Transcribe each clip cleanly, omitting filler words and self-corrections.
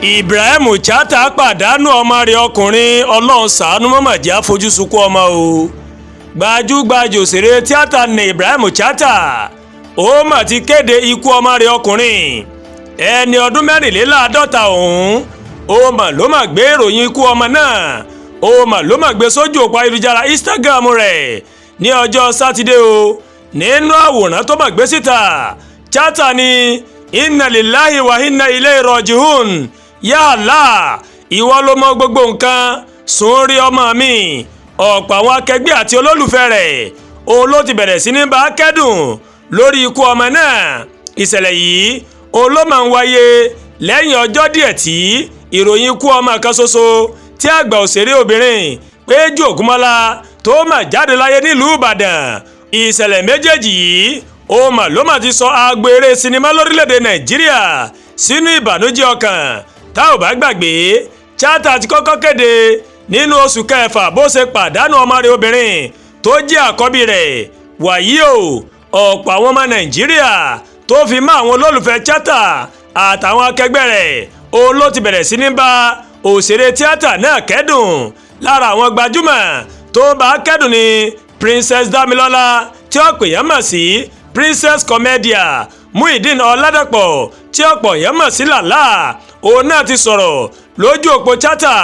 Ibrahim Chatta pàdánù ọmọ rẹ̀ ọkùnrin. Ọlọ́run ṣàánú, mọ́mọ́ jẹ́ àfojú sunkún ọmọ o. Gbajúgbajà òṣèré tíátà ní Ibrahim Chatta, ó mà ti kéde ikú ọmọ rẹ̀ ọkùnrin, ẹni ọdún 54 ọ̀hún. Ó mà ló mà gbé ìròyìn ikú ọmọ náà, ó mà ló mà gbé sójú òpó ayélujára Instagram rẹ̀ ní ọjọ́ Sátidé o. Nínú àwòrán tó mà gbé síta, Chatta ní, "Inna lillahi wa inna ilayhi raji'un. Ya Allah, ìwọ ló mọ gbogbo nǹkan, sùn rí ọmọ mi." Ọ̀pọ̀ àwọn akẹgbẹ́ àti olólùfẹ́ rẹ̀ òun ló ti bẹ̀rẹ̀ sí ní bá kẹ́dùn lórí ikú ọmọ náà. Ìṣẹ̀lẹ̀ yìí òun ló máa ń wáyé lẹ́yìn ọjọ́ díẹ̀ tí ìròyìn ikú ọmọ kan ṣoṣo tí àgbà òṣèré obìnrin Péjú Ògúnmọ́lá tó mà jáde láyé nílùú Ìbàdàn. Ìṣẹ̀lẹ̀ méjèèjì yìí ó mà ló mà ti sọ agbo eré sinimá lórílẹ̀‐èdè Nàìjíríà sínú ìbànújẹ́ ọkàn. Tá ò bá gbàgbé, Chatta ti kọ́kọ́ kéde nínú oṣù kẹfà bó ṣe pàdánù ọmọ rẹ̀ obìnrin tó jẹ́ àkọ́bí rẹ̀. Wàyí o, ọ̀pọ̀ àwọn ọmọ Nàìjíríà tó fi mọ́ àwọn olólùfẹ́ Chatta àtàwọn akẹgbẹ́ rẹ̀ òun ló ti bẹ̀rẹ̀ sí ní bá òṣèré tíátà náà kẹ́dùn. Lára àwọn gbajúmọ̀ tó bá kẹ́dùn ni Princess Damilọ́lá, tí ọ̀pọ̀ èèyàn mọ̀ sí Princess Comedian, Muideen Ọládàpọ̀, tí ọ̀pọ̀ èèyàn mọ̀ sí Làlá, òun náà ti sọ̀rọ̀ lójú òpó Chatta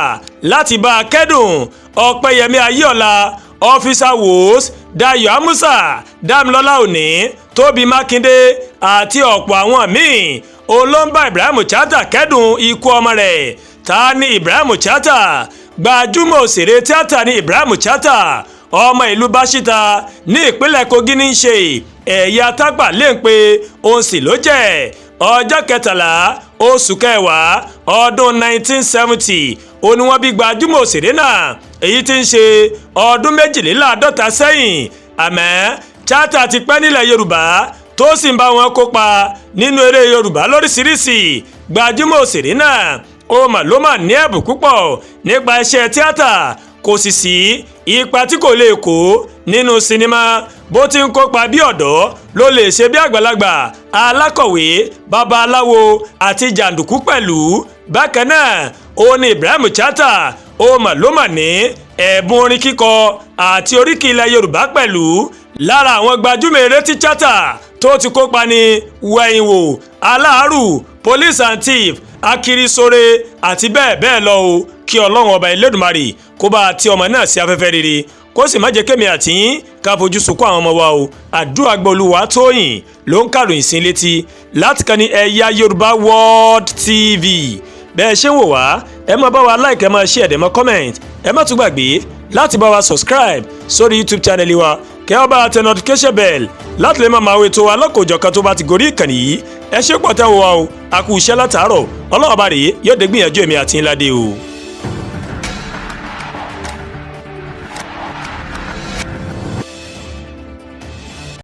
láti bá a kẹ́dùn. Ọ̀pẹ̀yẹmí Ayéọ̀la, Officer Wos, Dayo Amusa, Damilọ́lá Òní, Tóbi Mákindé àti ọ̀pọ̀ àwọn míì òun ló ń bá Ibrahim Chatta kẹ́dùn ikú ọmọ rẹ̀. Ta ni Ibrahim Chatta? Gbajúmọ̀ òṣèré tíátà ní Ibrahim Chatta. Ọmọ ìlú Báṣítà ní ìpínlẹ̀ Kogi ní í ṣe. Ẹ̀yà Tápà lè ń pe òun sì ló jẹ́. Ọjọ́ 13 oṣù kẹwàá ọdún 1970 ó ní wọ́n bí gbajúmọ̀ òṣèré náà, èyí tí ń ṣe ọdún 52 sẹ́yìn. Àmọ́ Chatta ti pẹ́ nílẹ̀ Yorùbá, tó sì ń bá wọn kópa nínú eré Yorùbá lóríṣiríṣi. Gbajúmọ̀ òṣèré náà ó mà ló mà ní ẹ̀bùn púpọ̀ nípa iṣẹ́ tíátà. Kò sì sí ipa tí kò lè kó nínú sinimá. Bó ti ń kópa bí ọ̀dọ́ ló lè ṣe bí àgbàlagbà, alákọ̀wé, babaláwo àti jàǹdùkú pẹ̀lú. Bákan náà ó ní Ibrahim Chatta ó mà ló mà ní ẹ̀bùn orin kíkọ àti oríkì ilẹ̀ Yorùbá pẹ̀lú. Lára àwọn gbajúmọ̀ eré tí Chatta tó ti kópa ní Wẹ̀yìnwó, Aláàrù, Police and Thief, Akirisore àti bẹ́ẹ̀ bẹ́ẹ̀ lọ o. Kí Ọlọ́run Ọba Elédùmarè kó bá ti ọmọ náà sí afẹ́fẹ́ rere, kó sì má jẹ́ kémi àti yín ká fojú sunkún àwọn ọmọ wa o. Àdúrà gbọ́lúwa Tóyìn ló ń kàròyìn sí létí láti kan ní Ẹ̀yà Yorùbá World TV. Bẹ́ẹ̀ ṣe ń wò wá, ẹ máa bá wa like, ẹ máa share, ẹ máa comment. Ẹ má tún gbàgbé láti bá wa subscribe sórí YouTube channel wa, kẹ́ ọ bá tẹ notification bell láti lè máa wo ètò wa lọ́kọ̀ọ́jọ̀kan tó bá ti gorí ìkànnì yìí. Ẹ ṣe pọ̀ tẹ́ wo wa o. A kú iṣẹ́ látàárọ̀. Ọlọ́run Ọba rèé yóò dé gbìyànjú èmi àti ńlá dé o.